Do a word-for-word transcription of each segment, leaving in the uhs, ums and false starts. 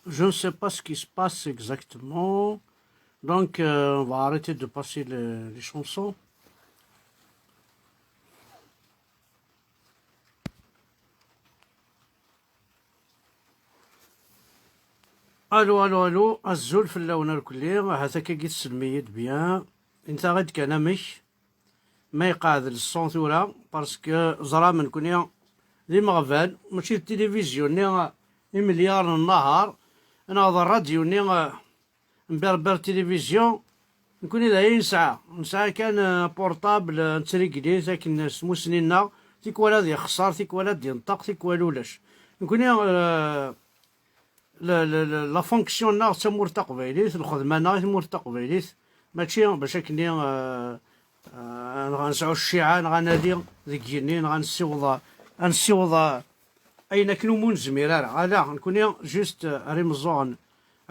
Je ne sais pas ce qui se passe exactement. Donc, euh, on va arrêter de passer les, les chansons. Allô, allô, allô, azul fell-awen irkelli, ahat akka-agi tessnem-iyi-d bien. Intaɣ-id kan amek ma iqeɛɛed le son tura, parce que ẓram nekkni d imeɣban, mačči d tilivizyu-nni imelyaṛen n nnahar, neɣ d rradyu-nni n Berber Télévision. Nekkni d aya i nesɛa. Nesɛa kan, euh, portable, euh, nettrigli-t akken s tmussni-nneɣ, tikwal ad yexṣer, tikwal ad d-yenṭeq, tikwal ulac. Nekkni, euh, la, la, la, la fonction-nneɣ d tamurt taqbaylit, lxedma-nneɣ i tmurt taqbaylit, mačči bac akken, euh, euh, neɣ ad nesɛu cciɛa, neɣ ad nali deg yigenni, neɣ ad nessiweḍ, ad nessiweḍ, euh, ayen akken umi ur nezmir ara. Ala, nekkni juste, euh, ar imeẓẓuɣen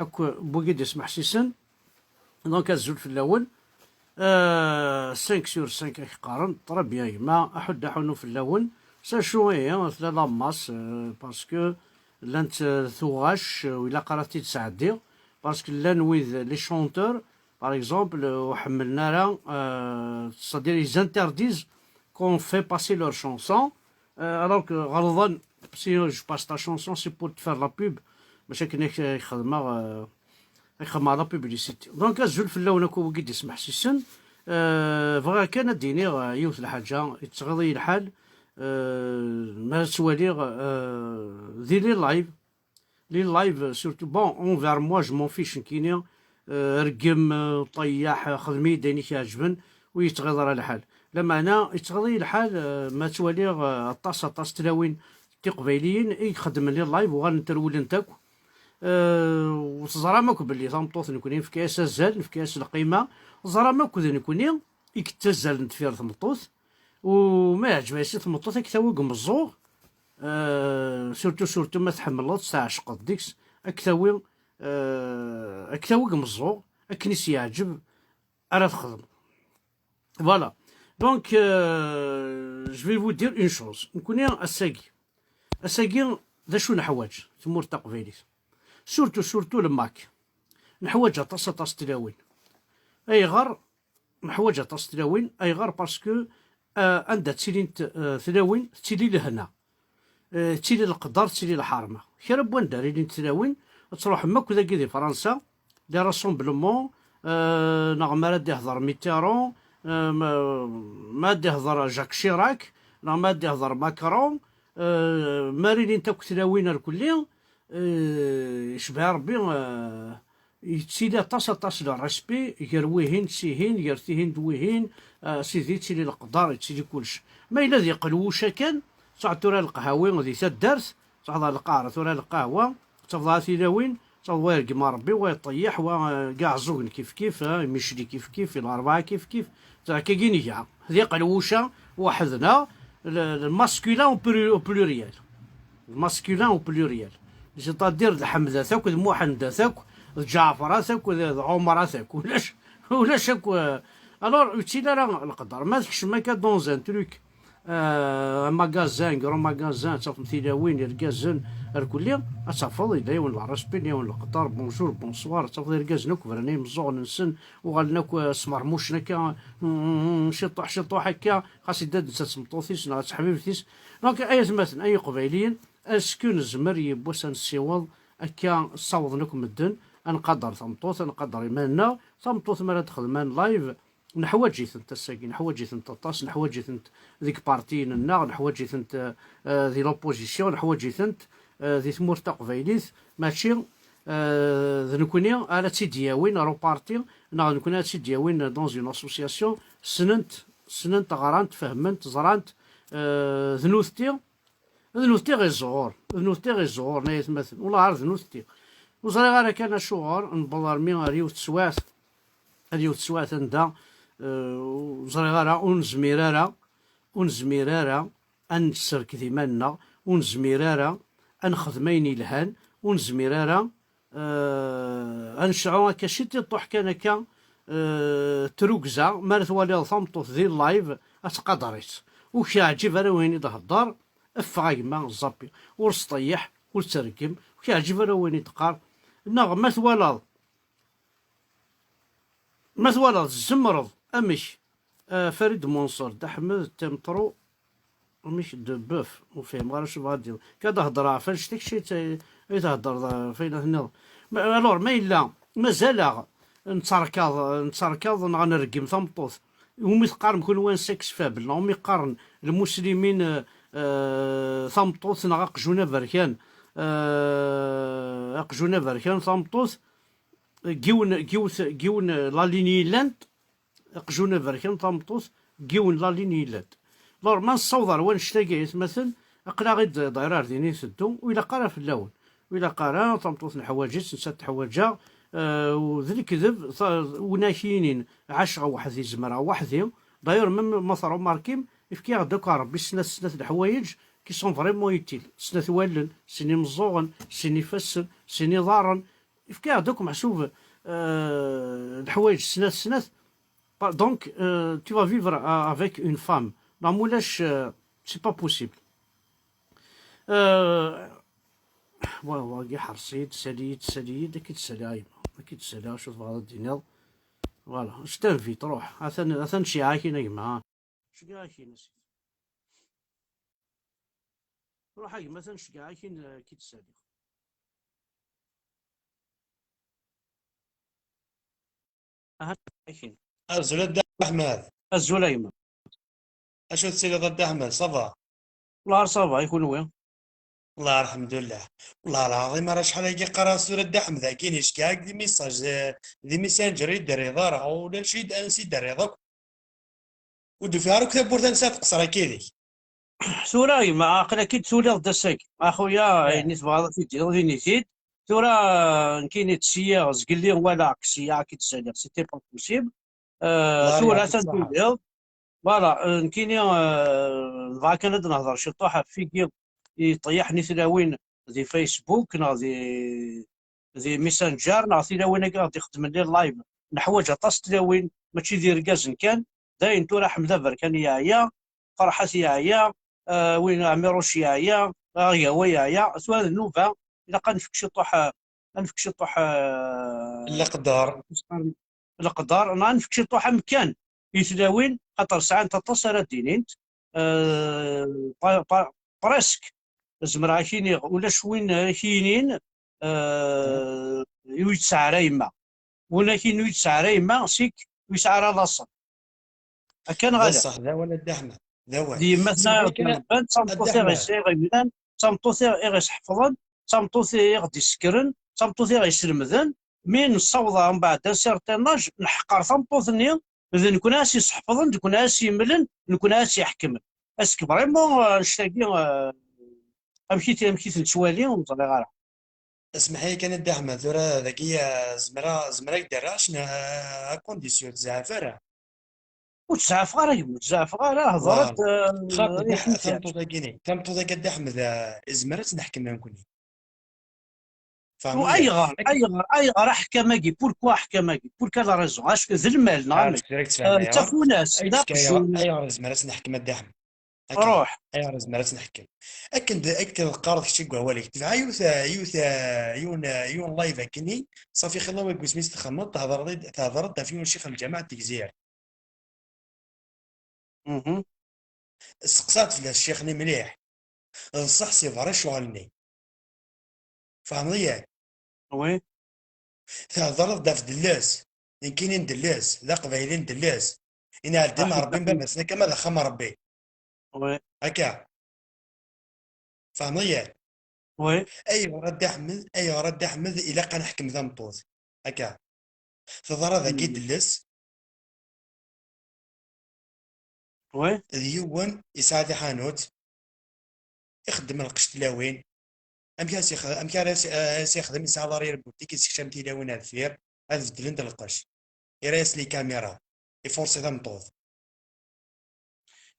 akk n wigi d-ismeḥsisen. Donc, azul fell-awen. Euh, cinq sur cinq ak qqaren, très bien, gma, aḥuddu aḥunnu fell-awen. S acu ihi, tella la masse, euh, parce que llant, euh, tuɣac, euh, ur ilaq ara ad t-id-sɛeddiɣ, parce que llan wid, les chanteurs, par exemple, euh, ur ḥemmlen ara, euh, c'est-à-dire, ils interdisent qu'on fait passer leurs chansons, euh, alors que ɣelḍen, si je passe ta chanson, c'est pour te faire la pub, bac akken ak-, ak-xedmeɣ, euh, ak-xedmeɣ la publicité. Donc, azul fell-awen akk wigi d-ismeḥsisen. Euh, bɣiɣ kan ad d-iniɣ, euh, yiwet lḥaǧa, yettɣiḍ-iyi lḥal, euh, mi ara ttwaliɣ, euh, di les lives, les lives, surtout, bon, envers moi, je m'en fiche, nekkini, euh, reggem, euh, ṭeyyaḥ, euh, xdem-iyi-d ayen i k-iɛeǧben, ur yettɣiḍ ara lḥal. Lameɛna, yettɣiḍ-iyi lḥal, euh, ma ttwaliɣ, euh, aṭas, aṭas n tlawin tiqbayliyin i ixeddmen les lives, uɣalent rewlent akk. Euh, u teẓram akk belli tameṭṭut nekkni nefka-yas azal, nefka-yas lqima, teẓram akk d nekkni i yettazzalen deffir tmeṭṭut, u ma iɛǧeb-as i tmeṭṭut ad k-tawi deg umeẓẓuɣ, euh, surtout, surtout ma tḥemmleḍ-tt, tɛecqeḍ deg-s, ad k-tawi, euh, ad k-tawi deg umeẓẓuɣ, akken i s-yeɛǧeb ara texdem. Voilà. Donc, euh, je vais vous dire une chose. Nekkni ass-agi, ass-agi, d acu neḥwaǧ, tmurt taqbaylit. Surtout, surtout le mac. Neḥwaǧ aṭas, aṭas n tlawin. Ayɣer neḥwaǧ aṭas n tlawin? Ayɣer? Parce que, euh, anda ttilint, euh, tlawin, tettili lehna. Eh, ttili leqder, ttili lḥerma. Kra n wanda ara ilint tlawin, ad truḥem akk dagi di Fransa, les rassemblements, eh, neɣ mi ara d-ihḍer Mitterrand, eh, ma, ma ad d-ihḍer Jacques Chirac, neɣ ma ad d-ihḍer Macron, eh, mi ara ilint akk tlawin irkelli, eh, icbeɛ Rebbi, eh, yettili aṭas, aṭas n respect gar wihin d tihin, gar tihin d wihin, ah, sidi, yettili leqder, yettili kullec. Ma yella d iqelwuca kan, tesɛuḍ tura lqahwi di taddart, tesɛuḍ lqahra tura lqahwa, tafeḍ ara tilawin, tesɛuḍ wa ireggem Rebbi, wa iṭeyyeḥ, wa, ah, kkaɛeẓẓugen kifkif, ah, imicli kifkif, i lɣerbaɛa kifkif, d akka i nga. D iqelwuca weḥd-neɣ, le, le masculin au plu-, au pluriel. Le masculin au pluriel. C'est-à-dire d Ḥemdat akk, d Muḥendat akk, d Ǧaɛfarat akk, d, d Ɛumarat akk. Ulac, ulac akk, euh, alors, ur yettili ara leqder. Ma tkecmem akka dans un truc, euh, un magasin, grand magasin, ad tafem tilawin, irgazen, irkelli, ad tafeḍ, yella yiwen n respect, yella yiwen n leqder, bonjour, bonsoir, ad tafeḍ irgazen akk bran imeẓẓuɣen-nsen, uɣalen akk, euh, smermucen akka, mm, mm, mm, ciṭuḥ, ciṭuḥ akka, xas yedda-d netta d tmeṭṭut-is neɣ d teḥbibt-is. Donc, ay atmaten, ay iqbayliyen, est-ce que nezmer yiwwas ad nessiweḍ akka, ssawḍen akk medden, ad nqader tameṭṭut, ad nqader iman-nneɣ? Tameṭṭut mi ara d-texdem un live, neḥwaǧ-itent ass-agi, neḥwaǧ-itent aṭas, neḥwaǧ-itent deg ipartiyen-nneɣ, neḥwaǧ-itent, euh, euh, di l'opposition, neḥwaǧ-itent, euh, di tmurt taqbaylit, mačči, euh, d nekkni ara tt-id-yawin ar uparti, neɣ d nekkni ara tt-id-yawin dans une association. Ssnent, ssnent, ɣrant, fehment, ẓrant, euh, d nutenti, d nutenti i ɣ-iẓur, d nutenti i ɣ-iẓur, ay atmaten, wellah ar d nutenti. Ur ẓriɣ ara kan acuɣer newweḍ armi ar yiwet teswiɛt, ar yiwet teswiɛt anda, euh, ur ẓriɣ ara, ur nezmir ara, ur nezmir ara ad nesserked iman-nneɣ, ur nezmir ara ad nexdem ayen yelhan, ur nezmir ara, euh, ad nesɛu akka ciṭiṭuḥ kan akka, euh, trugza, mi ara twaliḍ tameṭṭut di live, ad tqader-itt. Ur k-yeɛǧib ara wayen i d-thedder, ffeɣ a gma, ẓẓapi. Ur sṭeyyeḥ, ur ttreggem, ur k-yeɛǧib ara wayen i d-teqqar, Neɣ ma twalaḍ, ma twalaḍ tzemreḍ, amek, ah, Farid Munṣer, Dda Ḥmed Temṭru, amek de bœuf, ur fhimeɣ ara acu bɣa d-, kad hedreɣ ɣef annect-a kečč i t-, i theddreḍ, ah, ɣef ayen tenniḍ. Ma, alors, ma yella, mazal-aɣ netterkaḍ, netterkaḍ neɣ nreggem tameṭṭut, umi teqqarem kunwi un sexe faible, neɣ umi qqaren lmuslimin, ah, ah, tameṭṭut neɣ aqjun aberkan, ah, aqjun aberkan, tameṭṭut, yiwen, yiwet, yiwen la ligne yellan, aqjun aberkan, tameṭṭut, yiwen la ligne yellan. Alors, ma nessaweḍ ar wannect-agi, aytmaten, aql-aɣ-id ḍayra ar din i nteddu, ur ilaq ara fell-awen. Ur ilaq ara, tameṭṭut neḥwaǧ-itt, nettat teḥwaǧ-aɣ, eh, u d lekdeb, ta-, win ak-yinin, ɛaceɣ weḥd-i, zemreɣ weḥd-i. D'ailleurs, même ma tṛumarkim, ifka-aɣ-d akk Ṛebbi snat, snat leḥwayeǧ qui sont vraiment utiles. Snat wallen, sin imeẓẓuɣen, sin ifassen, sin iḍarren, ifka-aɣ-d akk meḥsub, euh, leḥwayeǧ snat snat. Pa-, donc, euh, tu vas vivre, euh, avec une femme. Neɣ ma ulac, euh, c'est pas possible. Euh, wa, wagi ḥers-iyi-d, sali-yi-d, sali-yi-d, ad k-id-saliɣ a yemma. Ad k-id-saliɣ, acu tebɣiḍ ad d-tiniḍ? Voilà, je t'invite, ruḥ. Atan, atan ceggeɛ-ak-in a gma. Ceggeɛ-ak-in a sidi. Ruḥ a gma, atan ceggeɛ-ak-in, ad k-id-saliɣ. Aha, akin. Azul a Dda Ḥmed. Azul a gma. Acu tettiliḍ a Dda Ḥmed, ça va? Wellah ça va, i kunwi? Wellah lḥemdullah. Wellah lɛaḍim ara acḥal agi qqareɣ tura Dda Ḥmed-agi, iceggeɛ-ak di message, eh, di messenger i d-terriḍ ara, ulac i d-, ansi i d-terriḍ akk. Ur d-ufiɣ ara akk tawwurt ansa teqṣer akka ideg. Tura a gma, aql-ak-id tuliḍ-d ass-agi. A xuya, ayen i tebɣiḍ ad t-id-tiniḍ, ini-t-id. Tura, eh, nekkini d syiɣ, zgelli walaɣ-k syiɣ ad k-id-saliɣ, c'était pas possible. Eh, tura atan tuliḍ. Voilà, eh, nekkini, eh, nebɣa kan ad nehder ciṭuḥ ɣef wigi i yeṭṭeyyḥen i tlawin di Facebook neɣ di, di Messenger neɣ tilawin-agi i ɣ-d-ixeddmen les live. Neḥwaǧ aṭas n tlawin, mačči d irgazen kan. Dayen tura Ḥmed Aberkan yeɛya, Ferḥat yeɛya, eh, win Ɛmiruc yeɛya, Agawa yeɛya. Tura d nnuba, ilaq ad nefk ciṭuḥ, eh, ad nefk ciṭuḥ, eh, leqder. Leqder, neɣ ad nefk ciṭuḥ amkan i tlawin, xaṭer sɛant aṭas ara d-inint. Eh, pa-, pa-, presque, zemreɣ ad k-iniɣ, ulac win ara k-yinin, eh, ur yesɛi ara yemma. Win ara k-yinin ur yesɛi ara yemma, sik ur yesɛi ara laṣel. Akka neɣ ala? D ṣṣeḥ, d awal a Dda Ḥmed, d awal. D yemma-tneɣ i ɣ-d-irebban, d tameṭṭut i ɣ-iseḥfḍen, d tameṭṭut i ɣ-iseḥfḍen, d tameṭṭut i ɣ-d-isekkren, d tameṭṭut i ɣ-iselmden. Mi nessaweḍ mbeɛd un certain âge, neḥqer tameṭṭut-nni, d nekkni ara s-iseḥfḍen, d nekkni ara s-imlen, d nekkni ara s-iḥekmen. Est-ce que vraiment, euh, annect-agi, euh, amek i t-, amek i t-nettwali, ur neẓri ara. Smeḥ-iyi kan a Dda Ḥmed, tura dagi, eh, zemreɣ, zemreɣ ad k-d-rreɣ, cna, eh, à condition ur tzeɛɛef ara. Ur tzeɛɛfeɣ ara, gma, ur tzeɛɛfeɣ ara, hedṛet, eh, tameṭṭut-agi, tameṭṭut-agi a Dda Ḥmed, eh, izmer ad tt-neḥkem nekkni. Fehmeḍ? Ayɣer, ayɣer, ayɣer aḥkam-agi? Pourquoi aḥkam-agi? Pour quelle raison? Acku d lmal, neɣ amek? Eh, d tafunast, d aqjun. Ayɣer izmer ad tt-neḥkem a Dda Ḥmed? Akka. Ruḥ. Ayɣer nezmer ad tt-neḥkem? Akken d, akken teqqareḍ kečč deg wawal-ik, tebɛa yiwet, yiwet, yiwen, yiwen live akkenni, ṣafi xilla wagi wasmi s-txemmeḍ, tehḍreḍ-d, tehḍreḍ-d ɣef yiwen ccix n lǧameɛ n Tegzirt. Mhm. Steqsaɣ-d fell-as ccix-nni mliḥ. D ṣṣeḥ, c'est vrai ccɣel-nni. Tfehmeḍ-iyi? Oui. Thedreḍ-d ɣef Delles. Nekkini n Delles, d aqbayli n Delles. Inɛel-d am Ṛebbi n baba-tsen, akka ma d axxam n Ṛebbi. Oui. Akka. Tfehmeḍ-iyi? Oui. Ayɣer a Dda Ḥmed, ayɣer a Dda Ḥmed ilaq ad neḥkem tameṭṭut? Akka. Teḍra dagi Delles. Oui. D yiwen yesɛa taḥanut, ixeddem lqecc tlawin. Amek ara s-, amek ara s-, ara s-, ixdem, yesɛa l'arrière boutique, yessekcam tilawin ar deffir, ad beddlent lqecc. Ira-yas les caméras, iforsi tameṭṭut.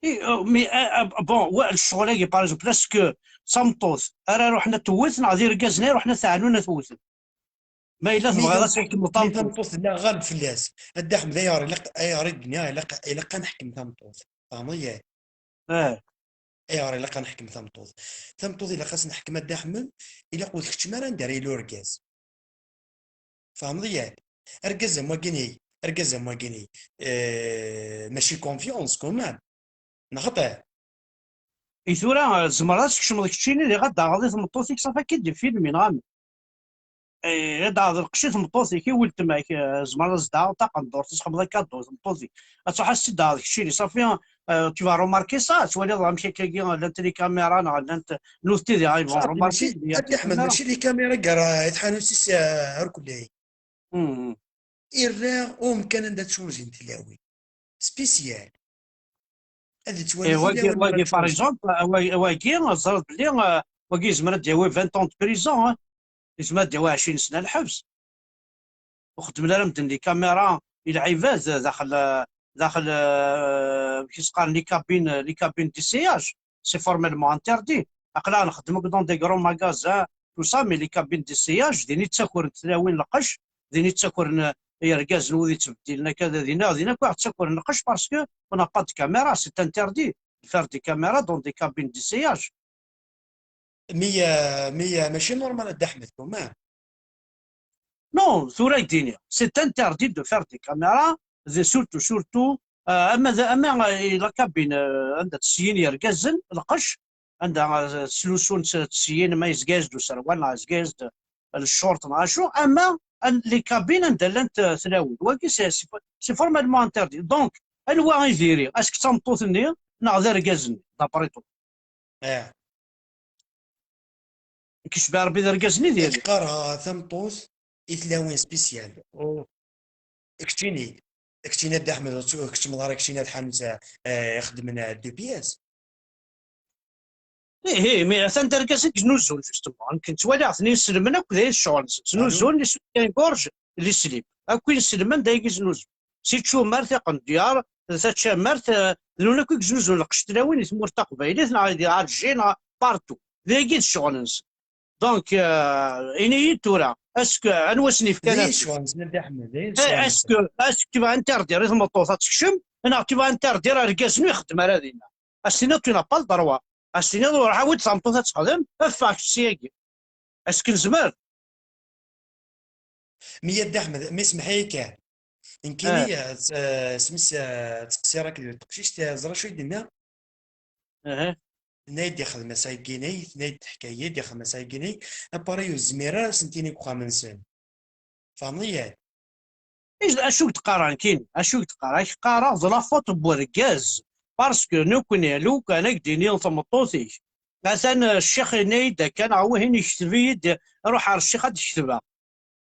I, euh, mais, euh, euh, bon, wa, ccɣel-agi, par exemple, est-ce que d tameṭṭut ara ruḥen ad tewwet, neɣ d irgazen ara ruḥen ad t-ɛnun ad t-wwten? Ma yella tebɣiḍ ad tḥekmeḍ tameṭṭut. Tameṭṭut tella ɣaleb fell-as. A Dda Ḥmed, ayɣer ilaq, ayɣer i d-nniɣ ilaq, ilaq ad neḥkem tameṭṭut? Tfehmeḍ-iyi? Eh. Ayɣer ilaq ad neḥkem tameṭṭut? Tameṭṭut ilaq ad s-neḥkem, a Dda Ḥmed, ilaq ur tkeččem ara anda ara yili urgaz. Tfehmeḍ-iyi? Argaz am wagini, argaz am wagini, eh, mačči confiance quand même. Neɣ xaṭi? I tura, eh, tzemreḍ ad tkecmeḍ keččini, diɣ ad d-taɣeḍ i tmeṭṭut-ik, safi akka i d-ifilmi, neɣ amek? Eh, ad d-taɣeḍ lqecc i tmeṭṭut-ik, i weltma-k, eh, tzemreḍ ad s-d-taɣeḍ taqendurt, ad s-txedmeḍ akaddu i tmeṭṭut-ik. Ad truḥ ad s-tt-id-taɣeḍ keččini, safi, eh, tu vas remarquer ça, ad twaliḍ amek akkagi llant les caméras, neɣ llant nutenti diɣ, ils vont Safi, remarquer mačči, il y a a Dda Ḥmed, mačči les caméras gar, eh, tḥanut-is, eh, ar kulli. Mhm. Irra umkan anda ttwurzen tilawin. Spécial. Ad Eh, yettwali wagi, tilawin wagi, ara par ttwurzen. Exemple, wagi, wagi, teẓriḍ belli, eh, wagi yezmer ad d-yawi vingt ans de prison, eh. Yezmer ad d-yawi ɛecrin sna lḥebs. Ur xeddmen ara medden les caméras i lɛibad, eh, daxel, eh, daxel, eh, amek i s-qqaren, les cabines, les cabines d'essayage. C'est formellement interdit. Aql-aɣ nxeddem akk dans des grands magasins, tout ça, mais les cabines d'essayage, din i ttakurent tlawin lqecc, din i ttakuren, eh, yergazen wid yettbeddilen akka da dinna, din akk i ɣ-ttakuren lqecc, parce que on n'a pas de caméra, c'est interdit de faire des caméras dans des cabines d'essayage. Mais, euh, mais, euh, mačči normal, a Dda Ḥmed, quand même. Non, tura i d-iniɣ, c'est interdit de faire des caméras, de, surtout, surtout, euh, ama d, ama, euh, la cabine, euh, anda ttesyin yergazen, lqecc, anda, euh, ttlusun s-, ttesyin, ma yezga-as-d userwal, neɣ yezga-as-d, euh, le short, neɣ acu, ama, an-, les cabines anda llant, euh, tlawin. Wagi, c'est, c'est, c'est formellement interdit. Donc, anwa i diri? Est-ce que d tameṭṭut-nni, neɣ d argaz-nni, d'après toi? Eh. Kecba Rebbi d argaz-nni diri. Qqareɣ tameṭṭut i tlawin spécial. Keččini, keččini a Dda Ḥmed, ur tkeččmeḍ ara keččini ar tḥanut, eh, ixeddmen, eh, deux pièces. Ihi, mi atan d argaz i yeznuzun, justement. Nekk nettwali-ten iselmen akk d ayen ccɣel-nsen. Znuzun les soutiens-gorge, les slips. Akk inselmen d ay yeznuzun. Si tcumart, iqendyar, d tacamart, eh, d nuna akk i yeznuzun lqecc tlawin i tmurt taqbaylit, neɣ di Alger, neɣ partout. D ayagi d ccɣel-nsen. Donc, euh, ini-yi-d tura, est-ce que, anwa sen-yefkan D ayen afus? Ccɣel-nsen a Dda Ḥmed, d ayen Eh, est-ce ccɣel-nsen. Que, est-ce que tu vas interdire i tmeṭṭut ad tekcem, neɣ tu vas interdire argaz-nni ur ixeddem ara dinna? Ad s-tiniḍ tu n'as pas le droit. Ad s-tiniḍ ur ḥawit tameṭṭut ad texdem, ffeɣ kečč seg-agi. Est-ce que nezmer? Mi a Dda Ḥmed, mi semmeḥ-iyi kan. Nekkini, eh, s-, eh, smis, eh, ttqeṣṣireɣ akked teqcict, eh, ẓra acu i d-tenna? Aha. Tenna-yi-d ixdem-as aygini, tenna-yi-d teḥka-yi-d ixdem-as aygini, appareil ur zmireɣ ara ad sen-tini deg uxxam-nsen. Tfehmeḍ-iyi? Is-, acu i k-d-qqareɣ nekkini? Acu i k-d-qqareɣ? Ak-qqareɣ d la faute n urgaz. Parce que nekkni, lukan ad k-d-ini tmeṭṭut-ik, atan, eh, ccix yenna-yi-d akka, neɣ wihin yekteb-iyi-d, ruḥ ar ccix ad d-ketbeɣ.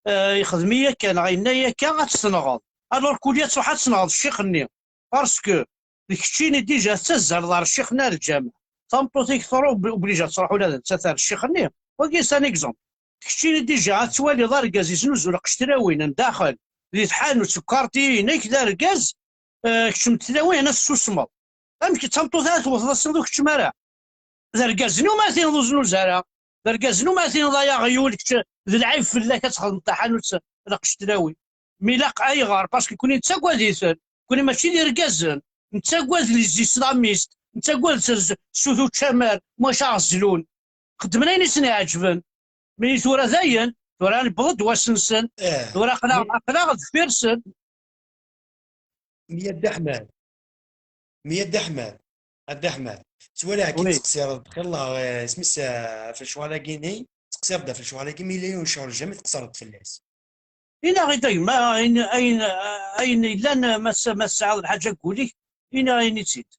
Eh, yexdem-iyi akka, neɣ yenna-yi akka, ad tt-tenɣeḍ. Alors, kul ad truḥ ad tenɣeḍ ccix-nni. Parce que d keččini déjà tettazzaleḍ ar ccix-nni ar lǧameɛ. Tameṭṭut-ik truḥ, obligé ad truḥ ula d nettat ar ccix-nni. Wagi, c'est un exemple. Keččini déjà ad twaliḍ argaz yeznuzu lqecc tlawin n daxel, di tḥanut, seg quartier-inek, d argaz, eh, keččem d tlawin, ad tessusmeḍ. Amek d tameṭṭut ara tewteḍ ass-nni ur keččem ara? D argaz-nni ur ma tiniḍ ur znuz ara. D argaz-nni ur ma tiniḍ ay aɣyul, kečč d lɛib fell-ak ad txedmeḍ taḥanut lqecc tlawin. Mi ilaq ayɣer? Parce que kuni nettagad-iten. Kuni mačči d irgazen. Nettagad les islamistes. Nettagad s, s, sut učamar, maca ɣezlun. Xeddmen ayen i sen-iɛeǧben. Mi tura dayen, tura newweḍ-d wass-nsen. Eh. Tura aql-aɣ, aql-aɣ deffir-sen. Mi a Dda Ḥmed. Mi a Dda Ḥmed. A Dda Ḥmed. Ttwaliɣ-k Oui. Tettqeṣṣireḍ, xilla, eh, isem-is, eh, ɣef lecɣal-agi-nni, tettqeṣṣireḍ ɣef lecɣal-agi, mi yella yiwen ccɣel jamais teqṣireḍ fell-as. Ini-aɣ-id a gma, ayen, ayen, ayen yellan, ma s-, ma tesɛiḍ lḥaǧa deg wul-ik, ini, ini-tt-id.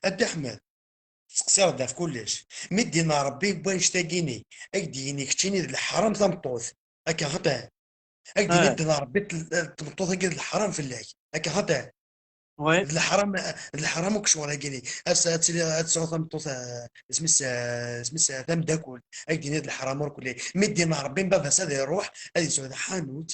A Dda Ḥmed, tettqeṣṣireḍ ɣef kullec. Mi d-yenna Rebbi n wannect-agi-nni, ad k-d-yini keččini d leḥram tameṭṭut. Akka xaṭi. Ad k-d-yini Ah. d Rebbi tel-, tmeṭṭut-agi d leḥram fell-ak. Akka xaṭi. Oui. D leḥram, d leḥram akk ccɣel-agi-nni. Ad, ad tili, ad tesɛu tameṭṭut, eh, isem-is, eh, isem-is, eh, tamdakelt. Ad k-d-yini d leḥram ur kulli. Mi d-yenna Rebbi n baba-s ad iruḥ, ad yesɛu taḥanut.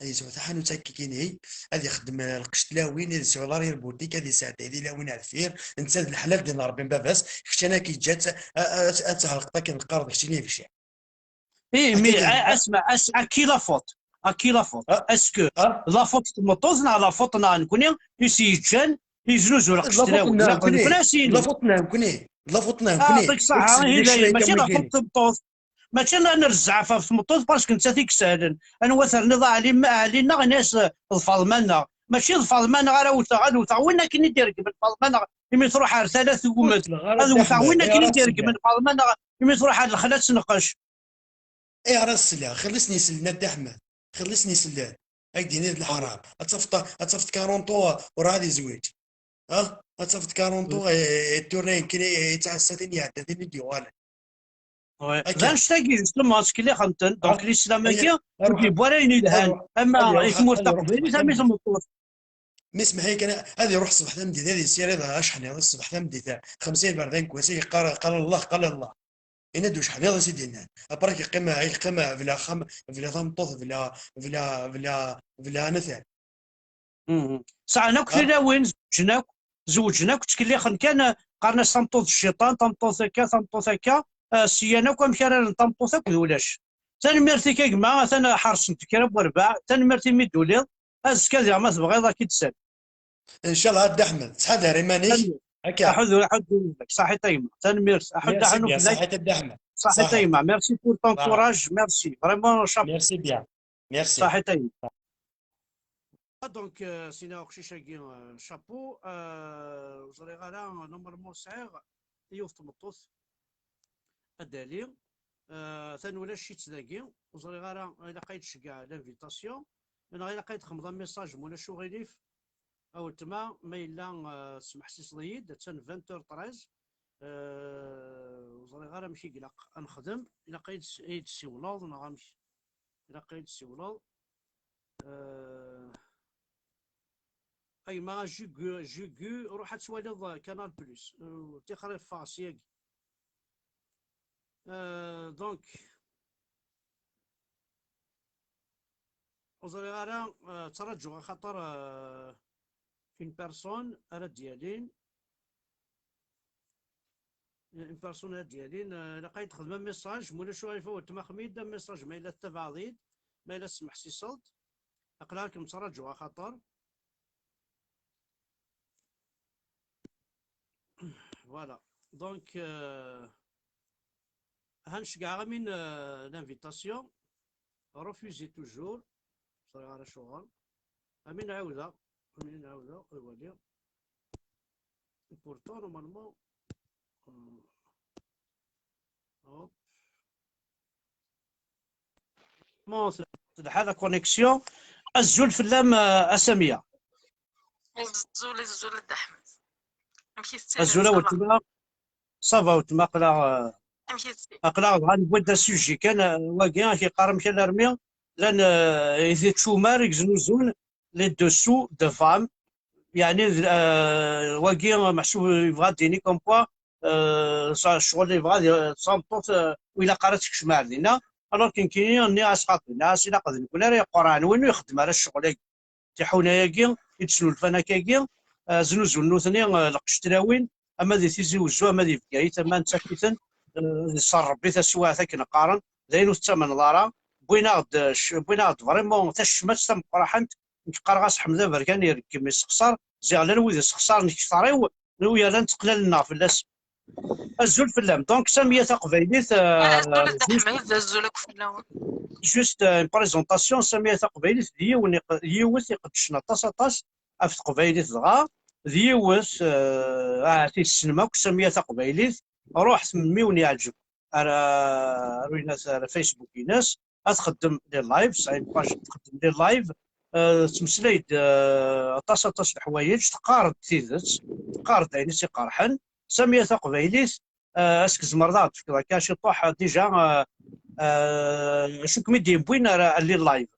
Ad yesɛu taḥanut akkini, ad ixdem, eh, lqecc tlawin, ad yesɛu l'arrière boutique, ad yesɛedday tilawin ar deffir. Netta d leḥlal d-yenna Rebbi n baba-s. Kečč anak yeǧǧa ad, ad, ad, ad tɛelqeḍ akken lqerḍ keččini bci. Eh, mais, Akka eh, asma, as-, à qui la faute? À qui la faute? Ah. Est-ce que Ah. la faute n tmeṭṭut neɣ la faute n nekkni i s-yeǧǧan yeznuzu lqecc La faute tlawin? n Ilaq d nekkni. nekkni ad s-yini. La faute n nekkni. La faute n Ah, nekkni. ṭik ṣaḥa, Ur eh, yesli la, kra mačči kan la wigini. Faute n tmeṭṭut. Mačči ad nrezzeɛ ɣef tmeṭṭut parce que nettat i isehlen. Anwa terniḍ a Ɛli, a Ɛli-nneɣ, ini-as d Faḍma-nneɣ. Mačči d Faḍma-nneɣ ara wteɣ, ad wteɣ win akken i d-ireggmen Faḍma-nneɣ, imi truḥ ar tala tewwem-d. Ad wteɣ win akken i d-ireggmen Faḍma-nneɣ, imi truḥ ar lexla tneqqec. Ayɣer ad sliɣ? Xelli-s n yisellen a Dda Ḥmed. Xelli-s n yisellen. Ad k-d-yini d leḥram. Ad tafeḍ, ad tafeḍ quarante ans ur ɛad yezwiǧ. Ha? Ad tafeḍ quarante ans, eh, eh, tura yenken, eh, yettɛassa tin iɛedda, tin i d-yuɣalen. D anect-agi, justement, ttkellixen-ten. Donc, l'islam-agi, ur d-yewwi ara ayen yelhan. Ama i tmurt taqbaylit, ama i tmeṭṭut. Mi semmeḥ-iyi kan, ad iruḥ ṣṣbeḥ tameddit, ad yessirid acḥniḍ ṣṣbeḥ tameddit, xemsa iberdan deg wass, yeqqar, qal Allah, qal Allah. Yenna-d ucḥniḍ i s-id-yennan. Après, yeqqim, yeqqim bla axxam, bla tameṭṭut, bla, bla, bla, bla anatan. Mhm. Sɛan akk tilawin, zewǧen akk, zewǧen akk, ttkellixen kan, qqaren-as tameṭṭut d cciṭan, tameṭṭut akka, tameṭṭut akka, eh, syan akk amek ara rren tameṭṭut akk d ulac. Tanemmirt-ik a gma, atan ḥersent kra n werbaɛ, tanemmirt imi d-tuliḍ, azekka diɣ ma tebɣiḍ ad k-id-sal. Ncallah a Dda Ḥmed, ttḥadar iman-ik. Akka. Aḥud, aḥud, saḥit a gma, tanemmirt, aḥud aḥanu fell-ak. Saḥit a Dda Ḥmed. Saḥit a gma, merci pour ton courage, merci, vraiment, chapeau. Merci bien. Merci. Saḥit a gma. Donc, euh, sina uqcic-agi, euh, chapeau. Euh, ur ẓriɣ ara, normalement sɛiɣ yiwet tmeṭṭut ad d-tali. Euh, atan ulac-itt dagi. Ur ẓriɣ ara, ilaq ad yi-d-tceggeɛ l'invitation. Neɣ ilaq ad yi-d-txedmeḍ un message, ma ulac uɣilif. A weltma, ma yella, euh, tesmeḥsiseḍ-iyi-d, attan vingt heures treize. Euh, ur ẓriɣ ara amek i ilaq ad nexdem. Ilaq ad yi-d-, ad yi-d-tessiwleḍ neɣ amek? Ilaq ad yi-d-tessiwleḍ. Euh, a gma Jugu, Jugu, ruḥ ad twaliḍ Canal Plus. Euh, tixer iffeɣ syagi. Euh, donc, ur ẓriɣ ara, euh, ttṛaǧuɣ axaṭer, euh, une personne ara d-yalin. Une personne ara d-yalin, euh, ilaq ad yi-d-txedmem message, ma ulac aɣilif a weltma, xdem-iyi-d message, ma yella tettabaɛeḍ-iyi-d, ma yella tesmeḥsiseḍ-d, aql-aɣ kem-ttṛaǧuɣ axaṭer. Voilà. Donc, euh, ha nceggeɛ amin, euh, l'invitation. Refusé toujours. Ur ẓriɣ ara acuɣer. Amin ɛawdeɣ. Amin ɛawdeɣ. Ad waliɣ. Et pourtant, normalement, euh, hop. Bon, telḥa la connexion. Azul fell-am, euh, a Samia. Azul, azul a Dda Ḥmed. Amek i tettiliḍ? Azul a weltma. Ça va, weltma, aql-aɣ, euh, amek i tettiliḍ? Aql-aɣ dɣa newwi-d asuji kan, euh, wagi, ak-iqqar amek alarmi llan, euh, di tcumar i yeznuzun les dessous de femmes. Yeɛni, euh, wagi meḥsub yebɣa ad d-yini comme quoi, euh, sa-, ccɣel yebɣa ad y-, d tameṭṭut, euh, ur ilaq ara ad tekcem ar dinna. Alors que nekkini nniɣ-as xaṭi, nniɣ-as ilaq d nekkni ara yeqqurɛen, win ur ixeddem ara ccɣel-agi, tiḥuna-agi i d-snulfan akkagi, euh, znuzun nutni, euh, lqec tlawin, ama di Tizi Wezzu, ama di Bgayet, ama nettak-iten, euh, di ṣṣer Rebbi taswiɛt akken qqaren, d ayen ur tettamneḍ ara, wwin-aɣ-d, c-, wwin-aɣ-d vraiment tacmat tameqqraḥant. Nekk qqareɣ-as Ḥmed Aberkan ireggem, issexṣar, ziɣ llan wid issexṣaren kter-iw, yerna tteqlalen-aɣ fell-as. Azul fell-am. Donc, Samia Taqbaylit, euh, azul a Dda Ḥmed, azul akk fell-awen. Juste, euh, une présentation, Samia Taqbaylit d yiwen iq-, d yiwet iqeddcen aṭas, aṭas ɣef teqbaylit dɣa, d yiwet, euh, ahat tessnem akk Samia Taqbaylit, ruḥet melmi wen-yeɛǧeb ar, ar, ar Facebook-ines, ad txeddem les lives, tesɛa une page txeddem les lives, euh, tettmeslay-d, euh, aṭas, aṭas n leḥwayeǧ, teqqar-d tidet, teqqar-d ayen i tt-iqerḥen. Samia Taqbaylit, euh, est-ce que tzemreḍ ad aɣ-d-tefkeḍ akka ciṭuḥ, euh, déjà, euh, euh, acu kem-id-yewwin ar, ar les lives?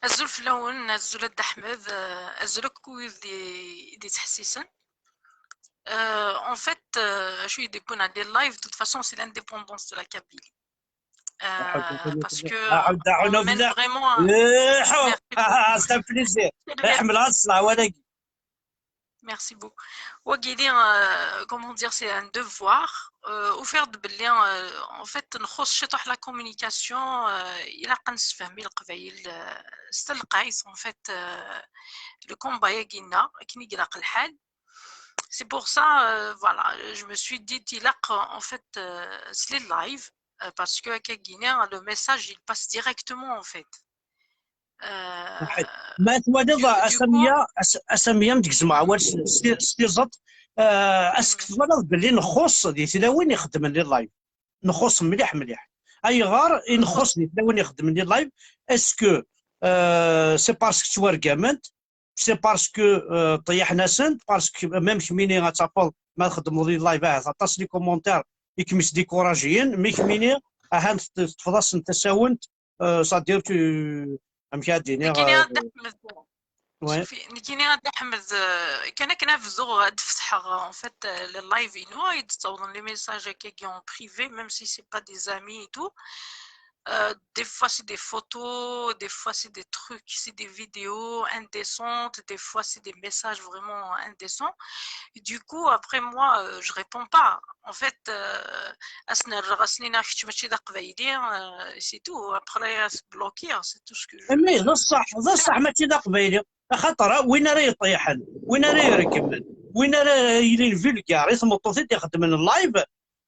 Azul fell-awen, azul a Dda Ḥmed, euh, azul akk wid i d-, i d-yettḥessisen. Euh, en fait, euh, acu i d-yewwin ar les lives, de toute façon, c'est l'indépendance de la Kabylie. Euh, parce que on emmène vraiment un... Eh, c'est un plaisir. Ḥemmleɣ ad sleɣ wagi. Merci beaucoup. Wagi, euh, comment dire, c'est un devoir. Euh, ufiɣ-d belli, euh, en fait, nxuṣ ciṭuḥ la communication, euh, ilaq ad nessefhem i Leqbayel, euh, s telqayt, en fait, euh, le combat-agi-nneɣ, akken i ilaq lḥal. C'est pour ça, euh, voilà, je me suis dit, il a en fait, euh, c'est les lives, euh, parce que Kagina, le message, il passe directement en fait. Euh, Ma twaliḍ du- du asamiya, as- asamiya, m tgezmeɣ awal s- s- s tiẓeṭ, euh, ass-, twalaḍ belli nxuṣ di tlawin ixeddmen les lives. Nxuṣ mliḥ mliḥ. Ayɣer i nxuṣ di tlawin ixeddmen les lives? Est-ce que, euh, c'est parce que ttwargament? C'est parce que, euh, ṭeyyḥen-asent, parce que même kemmini ad tafeḍ ma txeddmeḍ les lives ahat aṭas les commentaires i kem-isdikurajiyen, mais kemmini ahat teṭṭfeḍ-asen tasawent, euh, c'est-à-dire que, amek ad d-iniɣ, Nekkini euh, ad d-ḥmed. Ouais. Nekkini ad d-ḥmed, euh, kan akken ad bduɣ ad d-fetḥeɣ en fait, euh, le live inu, ad d-ttawḍen les messages akkagi en privé, même si c'est pas des amis et tout. Euh, des fois c'est des photos, des fois c'est des trucs, c'est des vidéos indécentes, des fois c'est des messages vraiment indécents. Et du coup, après moi, euh, je réponds pas. En fait, euh, ad s-nerreɣ, ad s-nini kečč mačči d aqbayli, euh, c'est tout. Après, ad s-bloquer, c'est tout ce que je... Mais d ṣṣeḥ, d ṣṣeḥ, mačči d aqbayli. Axaṭer, ah, win ara yeṭṭiḥen, win ara iregmen, win ara yilin vulgaire i tmeṭṭut i d-ixeddmen live,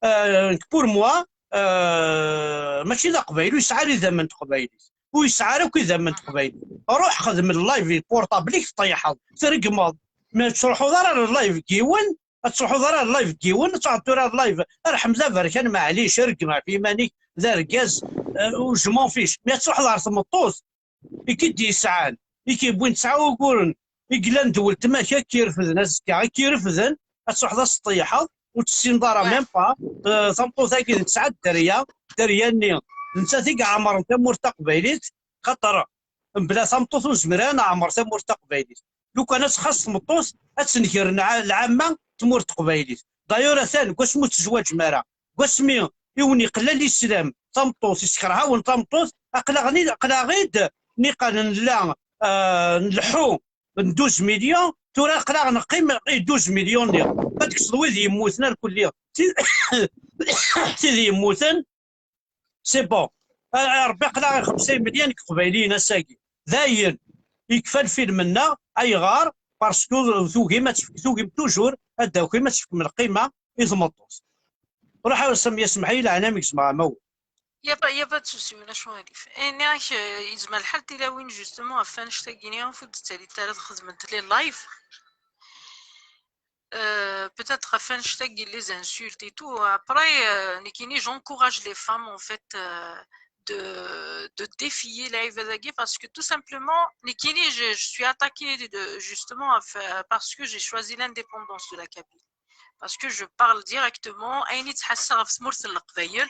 euh, pour moi, euh, mačči d aqbayli, ur yesɛi ara idammen n teqbaylit. Ur yesɛi ara akk idammen n teqbaylit. Ruḥ xdem live portable-ik, teṭṭiḥeḍ, tregmeḍ. Ma ur tettruḥuḍ ara ɣer live n yiwen, ad truḥuḍ ara ɣer live n yiwen, ad truḥeḍ tura ɣer live, rḥem d aberkan, maɛlic, regm ɣef yiman-ik, d argaz, euh, je m'en fiche. Mi ad truḥeḍ ɣer tmeṭṭut i k-id-yesɛan, i k-yewwin tesɛa uguren, i yellan d weltma-k, ad k-irefden azekka, ad k-irefden, ad truḥeḍ ad s-tṭeyyḥeḍ, ur tessineḍ ara même pas, euh, tameṭṭut-agi d tesɛa dderya, dderya-nni, d nettat i iɛemren tamurt taqbaylit, xaṭer mebla tameṭṭut ur nezmir ara ad neɛmer tamurt taqbaylit. Lukan ad txaṣ tmeṭṭut, ad tenger nɛa-, lɛamma n tmurt teqbaylit. D'ailleurs, atan, deg wasmi ur tezwaǧem ara, deg wasmi i wen-iqella lislam, tameṭṭut, iskerh-awen tameṭṭut, aql-aɣ-, aql-aɣ-id, niqal nella, euh, nleḥḥu n douze millions, tura aql-aɣ neqqim i douze millions-nni. Ma tkesḍ wid yemmuten arkelli, tid, tid yemmuten, c'est bon. A, a Rebbi, aql-aɣ i xemsa imelyan n Iqbayliyen ass-agi. Dayen, yekfa lfilm-nneɣ. Ayɣer? Parce que tugim ad tef-, tugim toujours ad d-takim ad tefkem lqima i tmeṭṭut. Ruḥ a Sami, semmeḥ-iyi leɛnaya-m, gezmeɣ-am awal. Y a pas, y a pas de souci, ulac aɣilif. Eh, nniɣ-ak, euh, yezmer lḥal tilawin justement ɣef annect-agi-nni ur d-ttalint ara ad xedment les lives. Euh, peut-être ɣef annect-agi, les insultes et tout. Après, euh, nekkini, j'encourage les femmes en fait, euh, de, de défier les lives parce que tout simplement, nekkini, je, je suis attaquée de, justement à faire, parce que j'ai choisi l'indépendance de la Kabylie. Parce que je parle directement, ayen i ttḥassaɣ ɣef tmurt n Leqbayel.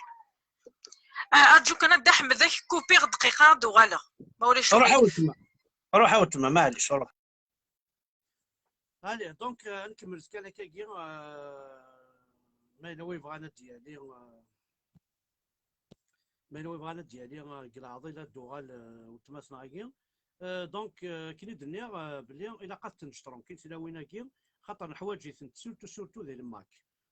Ah, arǧu kan a Dda Ḥmed, ad k-kupiɣ dqiqa, ad d-uɣaleɣ. Ma ulac Ruḥ a aɣilif. Weltma. Ruḥ a weltma, maɛlic, ruḥ. Allez, donc, euh, ad nkemmel kan akkagi, euh, ma yella wa yebɣan ad d-yali, euh, ma yella wa yebɣan ad d-yali, euh, deg leɛḍil ad d-uɣal, euh, weltma-tneɣ-agi. Euh, donc, euh, akken i d-nniɣ, euh, belli ilaq ad tenǧ tranquille tilawin-agi, xaṭer neḥwaǧ-itent surtout, surtout di lemmak.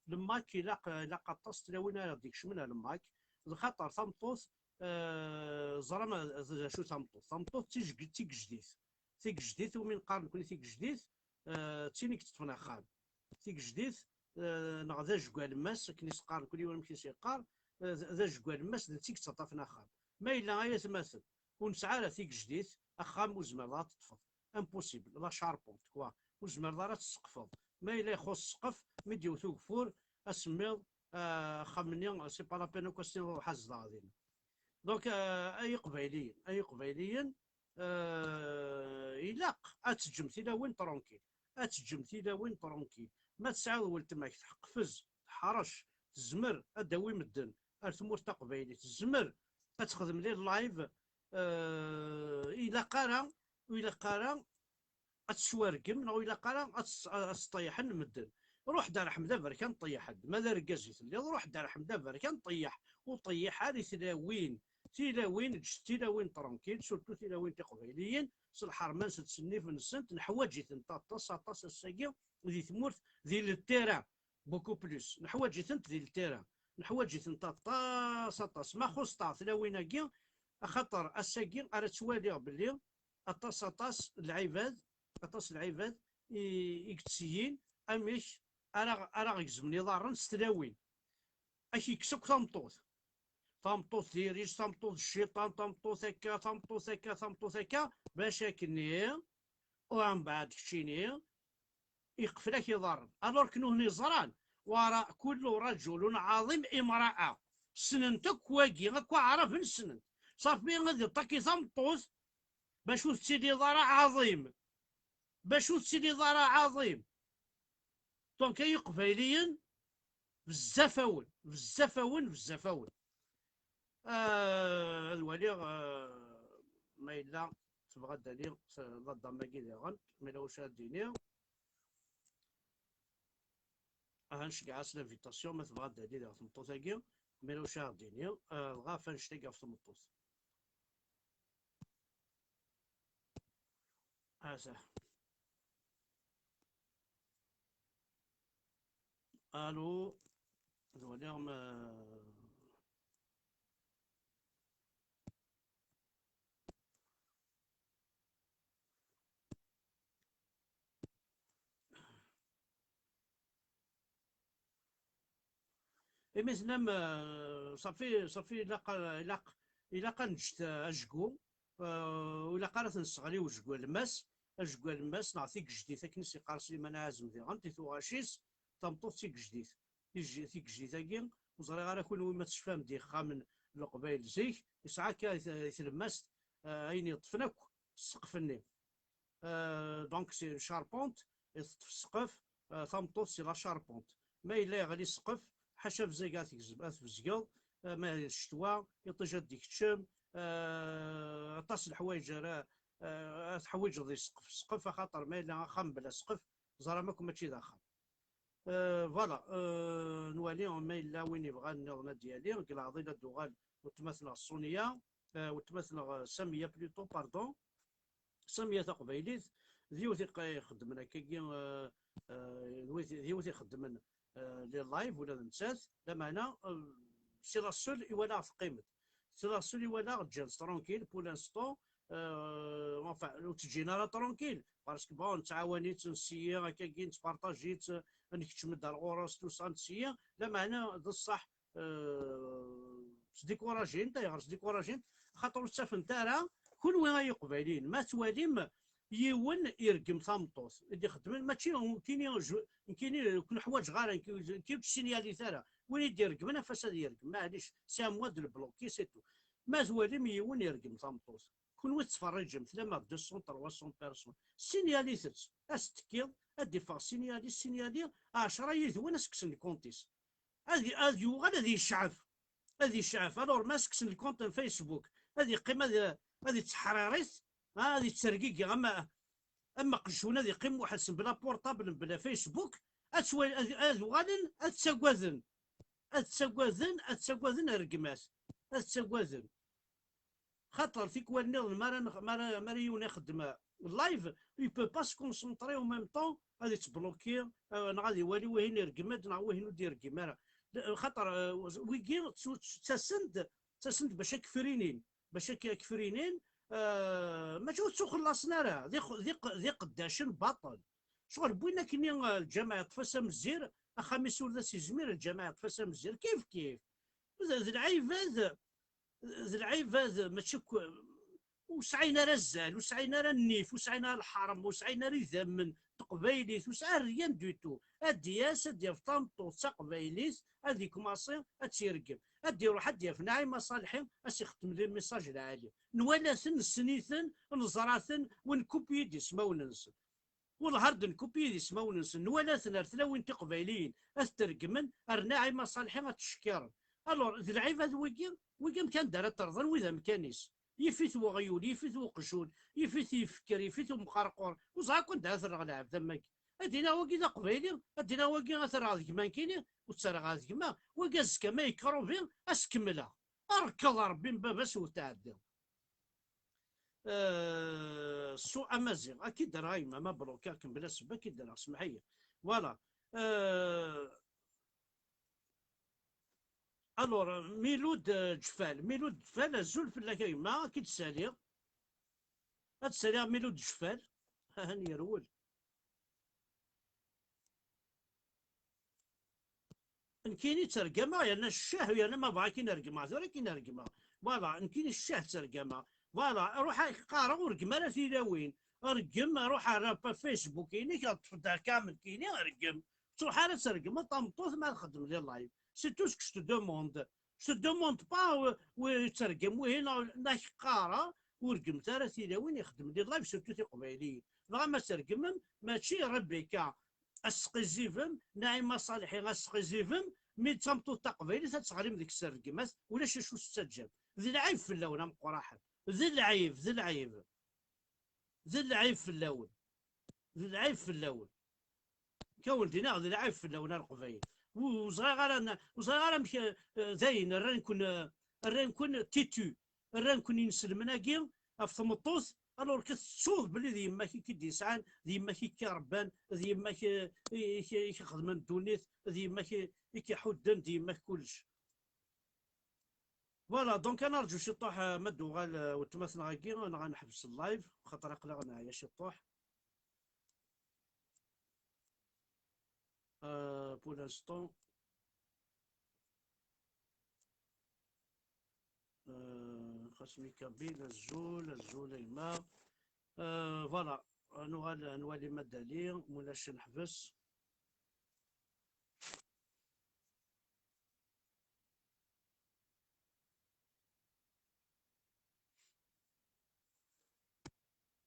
Lemmak ilaq, ilaq aṭas tilawin ara d-ikecmen ar lemmak, d xaṭer tameṭṭut, euh, ẓram d acu tameṭṭut. Tameṭṭut d tij-, d tigejdit. Tigejdit, umi neqqar nekni tigejdit, eh, d tin i yeṭṭfen axxam. Tigejdit, eh, neɣ d ajgu alemmas, akken i s-qqaren kul yiwen amek i s-yeqqar, eh, d, d ajgu alemmas, d netta i yettaṭṭafen axxam. Ma yella ay atmaten, ur nesɛi ara tigejdit, axxam ur tezmireḍ ara ad t-teṭṭfeḍ. Impossible, la charpente, quoi. Ur tezmireḍ ara ad t-tesqfeḍ. Ma yella ixuṣ ssqef, mi d-yewwet ugeffur, asemmiḍ, eh, axxam-nni, c'est pas la peine akk ad s-tiniḍ ruḥ ad zedɣeɣ din. Donc, eh, ay Iqbayliyen, ay Iqbayliyen, euh, ilaq ad teǧǧem tilawin tranquille. Ad teǧǧem tilawin tranquille. Ma tesɛiḍ weltma-k teqfez, teḥrec, tezmer ad d-tawi medden ar tmurt taqbaylit, tezmer ad texdem les lives, euh, ilaq ara, ur ilaq ara ad tettwargem, neɣ ur ilaq ara ad s-, ad s-ṭeyyḥen medden. Ruḥ-d ar Ḥmed Aberkan, ṭeyyeḥ-d. Ma d argaz i telliḍ, ruḥ-d ar Ḥmed Aberkan, ṭeyyeḥ. Ur ṭeyyiḥ ara i tlawin. Tilawin, ǧǧet tilawin tranquille, surtout tilawin tiqbayliyin, s lḥerma-nsent, s nnif-nsent, neḥwaǧ-itent aṭas, aṭas ass-agi di tmurt, di le terrain, beaucoup plus. Neḥwaǧ-itent di le terrain. Neḥwaǧ-itent aṭas, aṭas. Ma xuṣṣeɣ tlawin-agi, axaṭer ass-agi ara ttwaliɣ belli aṭas, aṭas n lɛibad, aṭas n lɛibad i, i yettṣeyyin amek ara ara ɣ-gezmen iḍarren s tlawin. Ad k-yekkes akk tameṭṭut. Tameṭṭut d iriǧ, tameṭṭut d cciṭan, tameṭṭut akka, tameṭṭut akka, tameṭṭut akka, bac akkenni, u mbeɛd keččini, iqfel-ak iḍarren. Alors que nutni ẓran, وراء كل رجل عظيم امرأة. Ssnen-t akk wagi, akk aɛraben ssnen-t. Ṣafi ad iṭaki tameṭṭut, bac ur tettiliḍ ara ɛaḍim. Bac ur tettiliḍ ara ɛaḍim. Donc, ay Iqbayliyen, bezzaf-awen, bezzaf-awen, bezzaf-awen. Ah, ad waliɣ, ah, ma yella tebɣa ad d-tali s-, la dame-agi diɣen, ma yella wacu ara d-tini. Aha, nceggeɛ-as l'invitation, ma tebɣa ad d-tali diɣ tmeṭṭut-agi, ma yella wacu ara d-tini, ah, dɣa af annect-agi ɣef tmeṭṭut. Asa. Allô, ad waliɣ ma imi tellam, eh, ṣafi, ṣafi ilaq, ilaq, ilaq ad neǧǧet, eh, ajgu, eh, ur ilaq ara ad t-nesseɣli ujgu alemmas, ajgu alemmas neɣ tigejdit akken i s-yeqqar Sliman Ɛazem diɣen, di tuɣac-is, tameṭṭut d tigejdit. Tij-, tigejdit-agi, ur ẓriɣ ara kunwi ma tecfam-d ixxamen n Leqbayel zik, yesɛa akka i t-, i tlemmast, eh, ayen yeṭṭfen akk ssqef-nni. Euh, donc, c'est une charpente, i teṭṭef ssqef, euh, tameṭṭut, c'est la charpente. Ma yella yeɣli ssqef, ḥaca bzeg ad tgezm-, ad tbezgeḍ, euh, ma d ccetwa, iṭij ad d-ikeččem, euh, aṭas n leḥwayeǧ ara, euh, ad teḥwiǧeḍ i ssqef, ssqef, axaṭer ma yella axxam bla ssqef, ẓram akk mačči d axxam. Euh, voilà, euh, nwali ma yella win yebɣan nniḍen ad d-yali, deg leɛḍil ad d-tuɣal weltma-tneɣ Sonia, euh, weltma-tneɣ, euh, Samiya plutôt, pardon. Samiya taqbaylit, d yiwet i ixeddmen akkagi, euh, euh, d wid-, d yiwet ixeddmen, euh, les lives, ula d nettat, lameɛna, euh, c'est la seule i walaɣ teqqim-d. C'est la seule i walaɣ ǧǧan-tt tranquille pour l'instant, euh, enfin, ur tt-ǧǧin ara tranquille, parce que bon, nettɛawan-itt, nsiyi, akkagi, nettpartaji-tt, nekcem-d ar ɣur-s, tout ça, nsiyi, lameɛna d ṣṣeḥ, euh, sdikuraǧint. Ayɣer sdikuraǧint? Xaṭer ur ttafent ara, kunwi ay Iqbayliyen, ma twalim yiwen ireggem tameṭṭut i d-ixeddmen, mačči nekkini, nekkini ur ken-ḥwaǧeɣ ara, nekkini ur tt-ssinyalit ara. Win i d-ireggmen, af-as ad yergem, maɛlic, c'est à moi de le bloquer, c'est tout. Ma twalim yiwen ireggem tameṭṭut, kunwi tettferriǧem, tlam deux cents, trois cents personnes, ssinyalit-tt, ad s-tekkiḍ, ad d-iffeɣ sinyali, sinyali, ɛecra yid-wen ad s-kksen lkunt-is. Ad, ad yuɣal ad yecɛef. Ad yecɛef. Alors, ma as-kksen lkunt n Facebook, ad yeqqim ad, ad yetteḥririt, ha, ad yettergigi am, am aqjun, ad yeqqim weḥd-s bla portable, bla Facebook, ad, ad, ad uɣalen ad ttagaden. Ad ttagaden, ad ttagaden rregmat. Ad ttagaden. Xaṭer tikwal nniḍen, mi ara nex-, mi ara, mi ara yiwen ixeddem live, il peut pas se concentrer en même temps, ad yettbloki, euh, neɣ ad iwali wihin ireggem-d neɣ wihin ur d-ireggem ara. Xaṭer, euh, wigi ttu-, ttasen-d, ttasen-d bac ad k-frinin, bac ad k-, ad k-frinin, euh, mačči ur ttuxellaṣen ara, d iq-, d iq-, d iqeddacen baṭel. Ccɣel wwin akkenni, euh, lǧameɛ yeṭṭef-as amezzir, axxam-is ur d as-izmir, lǧameɛ yeṭṭef-as amezzir, kif kif. D, d lɛibad, d lɛibad, mačči akk, ur sɛin ara azal, ur sɛin ara nnif, ur sɛin ara lḥerma, ur sɛin ara idammen n teqbaylit, ur sɛin rien du tout. Ad d-yas, ad d-yaf tameṭṭut d taqbaylit, ad yekmaṣi ad tt-ireggem. Ad d-iruḥ ad d-yaf Naɛima Ṣalḥi, ad s-ixeddem des messages lɛali. Nwala-ten, nessen-iten, neẓra-ten, u nkupyi-d ismawen-nsen. Wellah ar d-nkupyi d ismawen-nsen, nwala-ten ar tlawin tiqbayliyin ad t-reggmen, ar Naɛima Ṣalḥi ad t-ttcekkiren. Alors, d lɛibad wigi, wigi amkan d ara t-rḍen, wid amkan-is. Yif-it weɣyul, yif-it uqjun, yif-it yifker, yif-it umqerqur, ur ẓriɣ akk anda ara t-rreɣ lɛebd am wagi. Ad d-iniɣ wagi d aqbayli, ad d-iniɣ wagi ad t-rreɣ d gma nekkini, ur tt-rreɣ ara d gma, wagi azekka ma yekrubi, ad s-kemmleɣ. Rkeḍ Rebbi n baba-s ur tɛeddiḍ. Euh, su amaziɣ, ad k-id-rreɣ a yemma, ma blokiɣ-kem bla ssebba, ad k-id-rreɣ, semmeḥ-iyi. Voilà. Euh, alors, Miloud, euh, Ǧfal. Miloud Ǧfal, azul fell-ak a yemma, ad k-id-saliɣ. Ad saliɣ Miloud Ǧfal. Ahan yerwel. Nekkini ttergameɣ, yerna ccah, yerna ma bɣa akin regmeɣ, tura akin regmeɣ. Voilà, nekkini ccah ttergameɣ. Voilà, ruḥ ad k-qqareɣ ur reggem ara tilawin. Reggem, ruḥ ar, ar Facebook-inek, ṭṭef-d ar kamel kini, reggem. Ur ttruḥ ara ad tregmeḍ tameṭṭut ma txeddem di live. C'est tout ce que je te demande. Je te demande pas, euh, wi yettergem wihin, neɣ, neɣ qqareɣ, ur reggmet ara tilawin ixeddmen di live, surtout tiqbayliyin. Dɣa ma tregmem, mačči Rebecca ad tesqizibem, Naɛima Ṣaliḥi ad tesqizibem, mi d tameṭṭut taqbaylit ad teɣlim deg-s rregmat, ulac acu tettaǧǧam. D lɛib fell-awen a meqqraḥen. D lɛib, d lɛib. D lɛib fell-awen. D lɛib fell-awen. Kawen d-iniɣ d lɛib fell-awen a Leqbayel. Ur ẓriɣ ara n-, ur ẓriɣ ara amek, eh, dayen rran-ken, eh, rran-ken titu, rran-ken inselmen-agi ɣef tmeṭṭut, alors que tettuḍ belli d yemma-k i k-id-yesɛan, d yemma-k i k-irebban, d yemma-k, eh, i k-, i k-ixedmen ddunit, d yemma-k i, i k-iḥudden, d yemma-k kullec. Voilà, donc ad nerǧu ciṭuḥ, eh, ma d-tuɣal, eh, weltma-tneɣ-agi, neɣ ad neḥbes live, xaṭer aql-aɣ neɛya ciṭuḥ. Euh, pour l'instant, euh, Xasmi Kabyle, azul, azul a yemma. Euh, voilà, ad nuɣal, ad nwali ma d-ali, mulac ad neḥbes.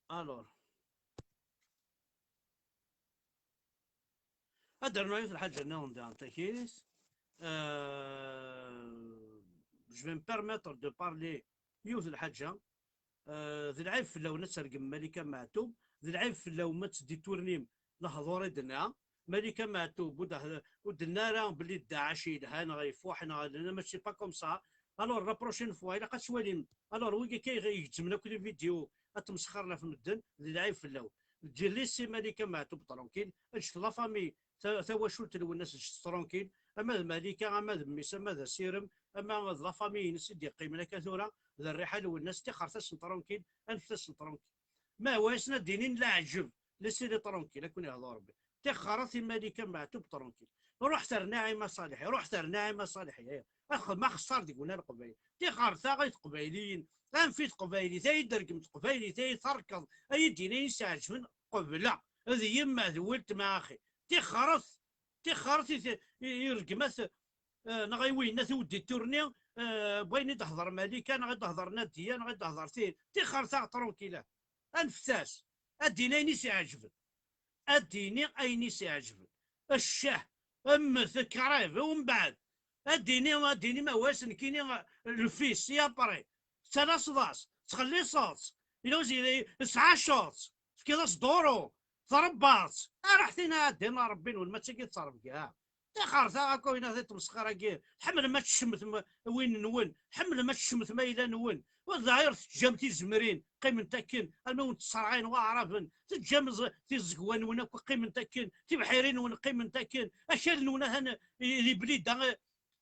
Alors, ad d-rnuɣ yiwet lḥaǧa nniḍen daɣen takit. Euh, je vais me permettre de parler yiwet lḥaǧa. Euh, d lɛib fell-awen ad tergem Malika Meɛtub, d lɛib fell-awen ma teddituṛnim lehḍur i d-tenna. Malika Meɛtub ur d-, ur d-tenna ara belli Daaɛec yelha neɣ ifuḥ neɣ, mačči pas comme ça. Alors, la prochaine fois, ilaq ad twalim. Alors, wigi akka i igezzmen akk les vidéos, ad tmesxirem ɣef medden, d lɛib fell-awen. Ǧǧet, laissez Malika Meɛtub tranquille, ǧǧet la famille, ta-, tawacult n Lwennas, ǧǧet tranquille, ama d Malika, ama d mmi-s, ama d asirem, ama d la famille-ines i d-yeqqimen akka tura, d rriḥa n Lwennas, tixret-asen tranquille, anfet-asen tranquille. Ma hwa-yasen ad d-inin leɛǧeb, laissez-les tranquilles, ad ken-ihḍu Rebbi. Tixret i Malika Meɛtub tranquille. Ruḥet ar Naɛima Ṣaliḥi, ruḥet ar Naɛima Ṣaliḥi, aya. Axem axeṣṣar deg-wen a Leqbayel. Tixret-aɣ i teqbayliyin, anef i teqbaylit, ay d-tergem teqbaylit, ay terkeḍ, ay d-ini i s-iɛeǧben, qebleɣ. D yemma, d weltma, axi. Tixret, tixret i t-, i, i rregmat, eh, neɣ i winnat i ur d-iturni, eh, n wayen i d-tehḍer Malika, neɣ i d-tehḍer Nadiya, neɣ i d-tehḍer ti-, tixret-aɣ tranquille. Anfet-as. Ad d-ini ayen i s-iɛeǧben. Ad d-ini ayen i s-iɛeǧben. Ccah, mmet, qrib, umbeɛd. Ad d-ini, ad d-ini ma hwa-s nekkini, lfis, yapri. Tettalaseḍ-as, tettxelliṣeḍ-tt. Yella ur s-, tesɛaceḍ-tt, tefkiḍ-as duru, tṛebbaḍ-tt. Aṛuḥ tin a ɛeddi a Ṛebbi-nwen, ma d tagi tettṛebga. Tixret-aɣ akk ayen di tmesxir-agi. Tḥemmlem ad tcemtem win-nwen, tḥemmlem ad tcemtem ayla-nwen. Ur d-, ur teǧǧam tizemrin qqiment akken, alma wen-tesserɣayen waɛraben, teǧǧam ẓ-, tiẓegwa-nwen akk qqiment akken, tibḥirin-nwen qqiment akken, akal-nwen atan i, di Blida, eh,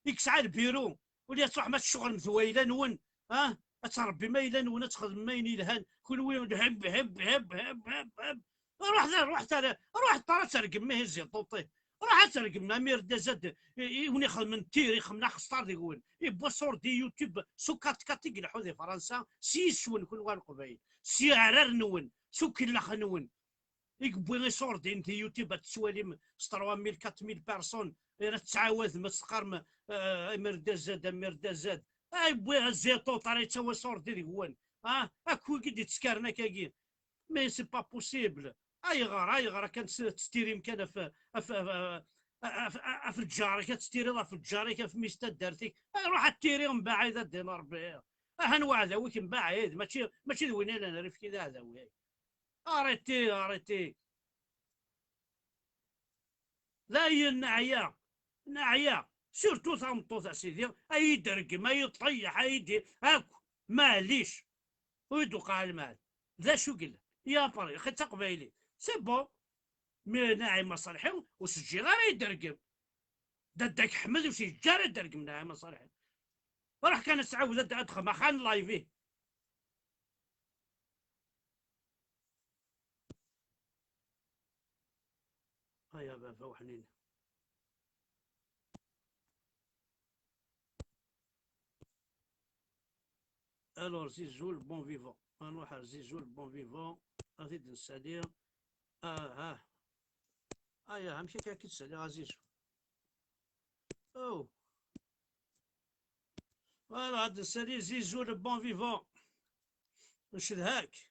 i yesɛa lbiru, ula ad truḥem ad tecɣlem d wayla-nwen, ah, ad tṛebbim ayla-nwen, ad txedmem ayen yelhan, kunwi d heb, heb, heb, heb, heb, heb. Ruḥet, ruḥet ara, ruḥet ara ad tergem, ihi ziṭuṭi. Ruḥ ad tergem, Amir Dazad, i, i wen-ixedmen tiri, ixedmen axeṣṣar deg-wen. Iwwa ṣṣur di YouTube, s ukaṭkaṭ i ileḥḥu di Fransa, s yiswen kunwi a Leqbayel, s yiɛrar-nwen, s ukellex-nwen. I yewwi iṣurdiyen di YouTube, ad tettwalim s trois mille, quatre mille personnes, ara tettɛawadem, ad teqqarem, eh, Amir Dazad, Amir Dazad. Ay, wwiɣ ziṭuṭ ara yettawi ṣurdi deg-wen. Ah, akk wigi d-ittkaren akkagi. Mais c'est pas possible. Ayɣer, ayɣer akka s-, tettirim kan ɣef, ɣef, ɣef, ɣef, ɣef lǧar-ik, ad tettiriḍ ɣef lǧar-ik, ɣef mmi-s n taddart-ik? Ay, ruḥ ad tiriḍ mbaɛid, a ddin Ṛebbi. Ahan waɛdaw-ik mbaɛid, mačči, mačči d win i yellan rifki d aɛdaw-ik. Arrêtez, arrêtez. Dayen neɛya, neɛya. Surtout tameṭṭut, a sidi, ay d-reggem, ay d-ṭeyyeḥ, ay d-, akk, maɛlic. Ur d-uqeɛ lmal. D acu yella? Yapri, xi d taqbaylit. C'est bon. Mais Naɛima Ṣalḥi ur s-ǧǧiɣ ara ad d-reggem. Dadda-k Ḥmed ur s-yeǧǧa ara ad d-reggem Naɛima Ṣalḥi. Ruḥ kan ad tɛawed ad, ad d-xdem axxam live. Ay a baba uḥnin. Alors, Zizou, le bon vivant. Ma nruḥ ar Zizou, le bon vivant. Ad t-id-nessali. Ah, ah. Ah, ya, amek akka i k-id-ssaliɣ a Zizou? Oh. Voilà, ad d-nessali Zizou, le bon vivant. Ncedha-k.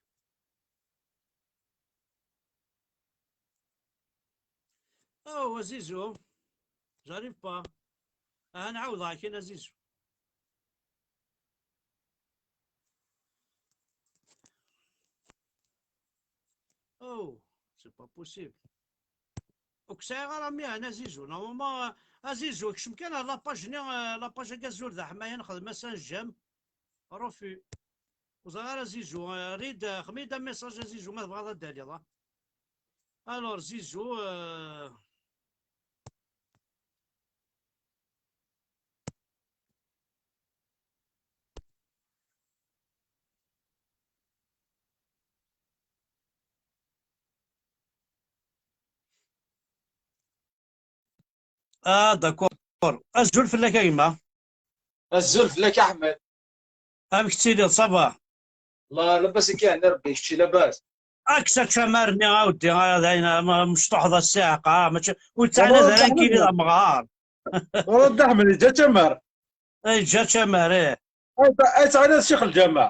Oh, a Zizou. J'arrive pas. Ah, nɛawdeɣ-ak-in a Zizou. Oh, c'est pas possible. Ur k-sɛiɣ ara miɛna a Zizou. Normalement, a Zizou, kcem kan ar la page-nni, euh, la page-agi azul d aḥmayan, xdem-as un j'aime. Refus. Ur ẓriɣ ara a Zizou. Euh, read, euh, xdem-iyi-d un message a Zizou, ma tebɣiḍ ad d-taliḍ, ah. Alors, Zizou, euh, Ah, d'accord. Azul fell-ak a gma. Azul fell-ak a Ḥmed. Amek tettiliḍ, ça va? La, labas akka, yeɛni Rebbi, kečči labas? Aksa ččamar-nni a weddi, ah, d ayen, ah, ma-, mecṭuḥeḍ a ssiɛqa, ah, mačči, ur ttɛanad ara nekkini d amɣar. Ur d Ḥmed, yeǧǧa ččamar. Ay, yeǧǧa ččamar, ih. Ay, ta-, ay, ttɛanad ccix lǧameɛ.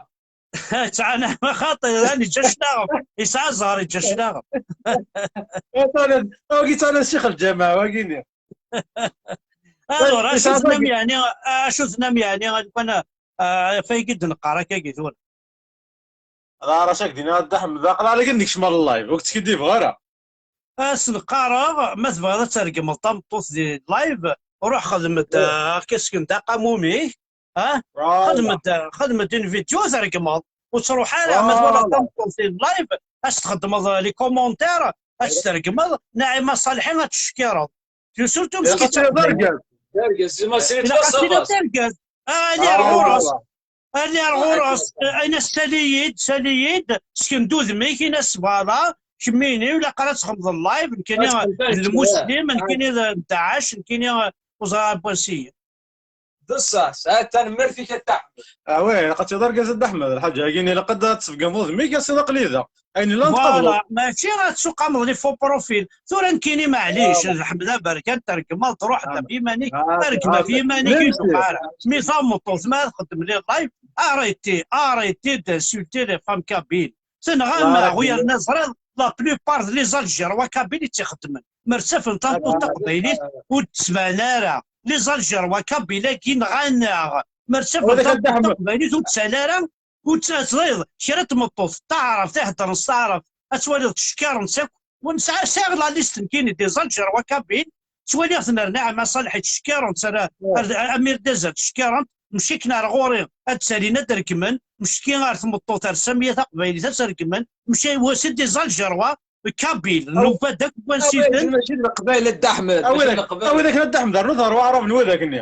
Ttɛanad, xaṭi, d ayen yeǧǧa cclaɣem. Yesɛa ẓẓher, yeǧǧa cclaɣem. Ay, ttɛanad, wagi ttɛanad ccix lǧameɛ, wagini. Alors, acu tennam yeɛni, acu tennam yeɛni, lukan, ah, ɣef ayagi d-neqqar akkagi tura? Ɣer acu ak-d-iniɣ a Dda Ḥmed, aql-aɣ la kan nekcem ɣer live, ur k-skiddibeɣ ara. As-nqqareɣ, ma tebɣiḍ ad tregmeḍ tameṭṭut di live, ruḥ xdem-d, ah, akka sken-d aqamum-ik, ah? Xdem-d, xdem-d une vidéo, tregmeḍ. Ur ttruḥ ara, ma twalaḍ tameṭṭut di live, as-txedmeḍ les commentaires, as-tregmeḍ, Naɛima Ṣalḥi ad tcekkireḍ. Surtout meskin d argaz. D argaz, ma srid. Ilaq ad tiliḍ d argaz. Ah, ali ar ɣur-s. Ali ar ɣur-s. Ayen as-sali-yi-d, sali-yi-d, sken-d udem-ik, in-as voilà, kemmini, ilaq ara txedmeḍ live, nekkini d lmuslim, nekkini d Daac, nekkini ur ẓriɣ n wansi-yi. D ṣṣeḥ, sɛiɣ tanemmirt-ik a Dda Ḥmed. Ah ouais, ilaq ad tiliḍ d argaz a Dda Ḥmed, lḥaǧa-agi-nni ilaq ad d-tṣeggmeḍ udem-ik, ass-a aql-i da. Ayen illan tqableḍ. Voilà, mačči ad tsuqameḍ les faux profils. Tura nekkini, maɛlic, lḥemd aberkan, tergmeḍ, truḥ ɣef yiman-ik, tergem ɣef yiman-ik, ur tuqeɛ ara. Mi tameṭṭut, ma ad txeddem les lives, arrêtez, arrêtez d'insulter les femmes kabyles. Tenɣam, ɣur yerna ẓriɣ, la plupart de les Algérois kabyles i tt-ixeddmen. Mer ttafent tameṭṭut taqbaylit, ur d-tban ara. Les Algérois kabyles-agi nɣan-aɣ. Mer ttafent tameṭṭut taqbaylit, ur d-tsal ara. Ur tt-, teẓriḍ, kra n tmeṭṭut, taɛrabt, iheddren s taɛrabt, ad twaliḍ ttcekkiren-tt akk. Wa nesɛa, sɛiɣ la liste nekkini des Algérois kabyles, ttwaliɣ-ten ar Naɛima Ṣalḥi ttcekkiren-tt, ar, ar Amir Dazad ttcekkiren-t, mciken ar ɣur-i ad d-salin ad d-regmen, mcki ar tmeṭṭut ar Samiya Taqbaylit ad tt-regmen, mci, wa c'est des Algérois kabyles, nufa-d akk n wansi-ten. Mačči d Leqbayel a Dda Ḥmed, mačči d Leqbayel. Awi d akken a Dda Ḥmed, rnu ḍer waɛrab n widak-nni.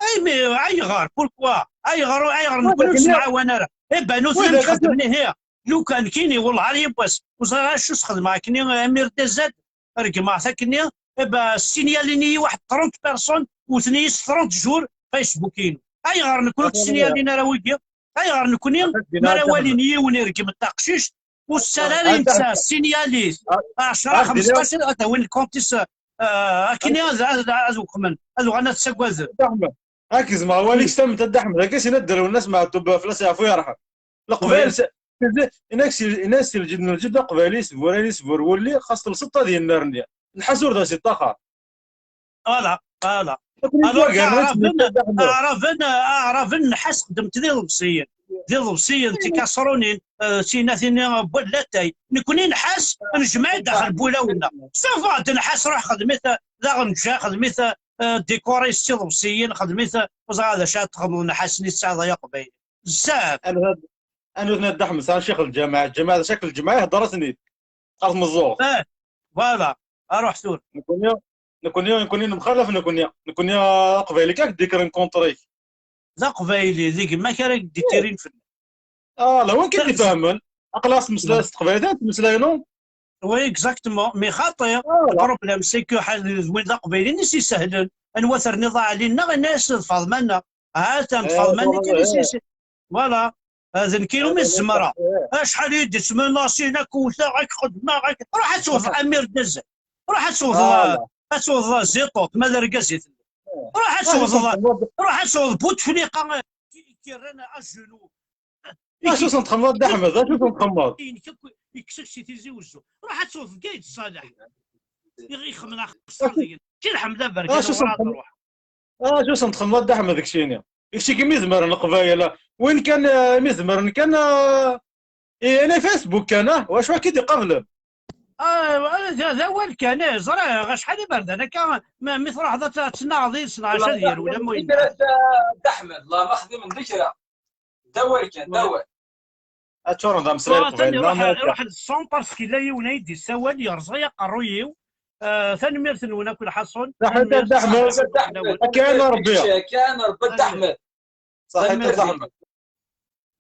Ay, mais ayɣer? Pourquoi? Ayɣer, ayɣer nekkni ur nettemɛawan ara? Eh ben, nutni nxeddem ihi. Lukan kini, wellah ar yiwwas, ur ẓriɣ acu sxedmeɣ akkenni, Amir Dazad, regmeɣ-t akkenni, eh ben, ssinyalin-iyi waḥed trente personnes, wten-iyi s trente jours Facebook-inu. Ayɣer nekkni ur tt-ssinyalin ara wigi? Ayɣer nekkni, mi ara walin yiwen iregmen taqcict, ur s-ttar ara i netta, ssinyal-it, ɛecra, xmesṭac, ad d-awin lkunt-is, ah, akken ad, ad, ad weqmen, ad uɣalen ad ttaggaden. Ad kem-zemreɣ wali-k s tamemt a Dda Ḥmed, akka sin ad d-rewlen ass Meɛtub fell-as yeɛfu yerḥem. Leqbayel, inak si, inak si lǧid n lǧid aqbayli, s buran, s bur wulli, xas telseḍ ad yennerni. Lḥas ur d as-iṭṭaxar. Voilà, voilà. Alors, aɛraben, aɛraben, aɛraben nḥas xeddmen-t d iḍebsiyen. D iḍebsiyen, d tikaṣrunin, eh, tinatin n latay. Nekni nḥas, nejmeɛ-d daxel n wulawen-nneɣ. Sauf ad nḥas, ruḥ xdem-it, eh, daɣen ǧǧa, xdem-it, eh, décorer s tiḍebsiyin, xdem-it, eh, ur ẓriɣ d acu ara txedmeḍ nḥas-nni tesɛiḍ ay aqbayli. Bezzaf. Anut-, anut-nni a Dda Ḥmed, sɛan ccix lǧameɛ, lǧameɛ, d ccix lǧameɛ, ihedder-asen-id. Ɣer tmeẓẓuɣt. Eh, voilà. Aruḥ tura. Nekni, nekni, nekni nemxalaf nekni. Nekni, ah, aqbayli kan k-d-ikkren contre-k. D aqbayli, d gma-k ara k-d-ittirin fell-ak. Ah, la, win k-id-ifehmen. Aql-aɣ s tmeslayin s teqbaylit, ad ttmeslayen. Oui, exactement. Mais xaṭi, le problème, c'est que ḥal d win d aqbayli, nis isehlen. Anwa terniḍ aɛli-nneɣ, ini-as d Faḍma-nneɣ. Ha-t-an, d Faḍma-nni kan, nis, nis, voilà. Ah, d nekk iwumi zemreɣ. Acḥal i yi-d-ttmenasin, ak wteɣ, ak xedmeɣ, ak... Ruḥ ad tewteḍ amir d azal. Ruḥ ad tewteḍ, ad tewteḍ ziṭuṭ, ma d argaz i telliḍ. Ruḥ ad tewteḍ, ruḥ ad tewteḍ Bouteflika, ki-, ki rran à genoux. Acu txedmeḍ, Dda Ḥmed? Acu txedmeḍ? Inek akk yekkes-ak si Tizi Wezzu. Ruḥ ad tewteḍ Gayd Ṣaleḥ. Ixemmen axeṣṣar deg-, ki d Ḥmed Aberkan. Acu txedmeḍ? Acu txedmeḍ, Dda Ḥmed, keččini? Kečči mi zemren Leqbayel, win kan, eh, mi zemren kan, eh, i, i Facebook kan, ah, wacu akka i d-iqablen? Ah, d, d awal kan, eh, ẓriɣ acḥal iberdan akka, ma, mi truḥeḍ ad t-, ad tennaɣeḍ yid-s, neɣ acu ad yerwel am wayen. Dda Ḥmed, la ma xdimen d kra. D awal kan, d awal. Ad ččuren d ameslay. Tura atan iruḥ, iruḥ leṣṣon parce que yella yiwen ay d-issawal, yerẓa-yi aqerruy-iw. Ah, tanemmirt-nwen akk lḥaṣun. Tanemmirt. Kan Rebbi. Kan Rebbi, Dda Ḥmed. Ṣaḥit, Dda Ḥmed.